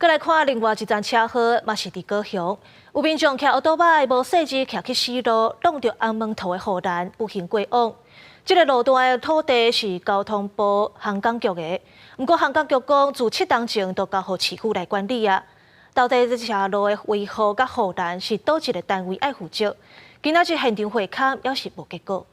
閣來看另外一樁車禍，嘛是佇高雄，有民眾騎歐多擺無細緻騎去死路，挵著紅毛塗的護欄，不幸過往。這个路段的土地是交通部航港局的，毋過航港局講自7冬前就交予市府來管理啊。到底這條路的維護佮護欄是佗一个單位愛負責？今仔日現場會勘猶是無結果。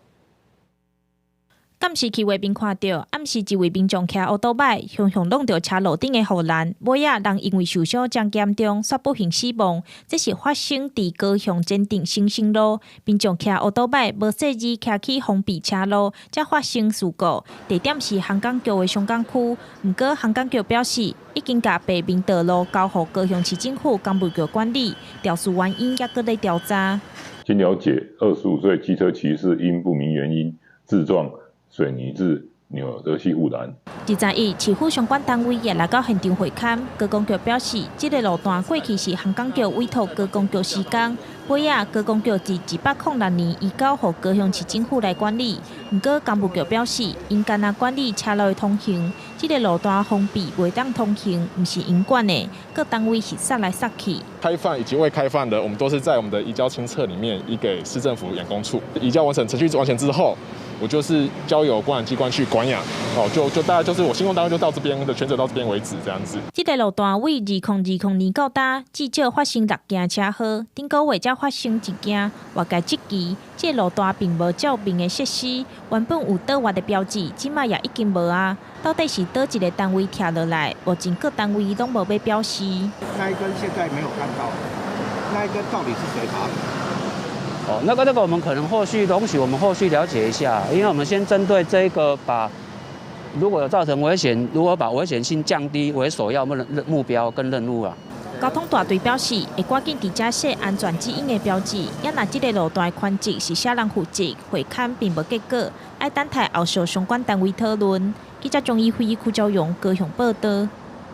監視器畫面看著，暗時一位民眾騎歐多擺，雄雄挵著車路頂的護欄，尾仔人因為受傷誠嚴重，煞不幸死亡。這是發生佇高雄前鎮新生路，民眾騎歐多擺無細緻騎去封閉車路，才發生事故。地點是航港局的商港區，毋過航港局表示，已經共白面道路交予高雄市政府工務局管理，肇事原因猶閣咧調查。經了解，25歲機車騎士因不明原因自撞水泥質紐德系護欄。21，市府相關單位也來到現場會勘。高工局表示，這个路段過去是航港局委託高工局施工，尾仔高工局佇106年移交予高雄市政府來管理。毋過工務局表示，𪜶干焦管理車路的通行，這个路段封閉袂當通行，毋是𪜶管的，各單位是捒來捒去。開放以及未開放的，我們都是在我們的移交清冊裡面移給市政府養工處。移交完成程序完成之後，我就是交由管養機關去管養，哦，就大概就是我施工單位就到這邊的權責到這邊為止，這樣子。這个路段為2020年到今，至少發生六件車禍，頂個月才發生一件，外界質疑，這个路段並無照明的設施，原本有倒彎的標誌，這擺也已經無啊。到底是佗一个單位拆落來？目前各單位攏無欲表示。那一根現在沒有看到，那一根到底是誰拔的？哦，那個，我們可能後續容許我們後續了解一下，因為我們先針對這個把，如果有造成危險，如果把危險性降低為首要目標跟任務啊。交通大隊表示，會趕緊佇遮設安全指引的標誌。也若這个路段的權責是啥人負責，會勘並無結果，愛等待後續相關單位討論。記者鍾義輝、邱昭勇高雄報導。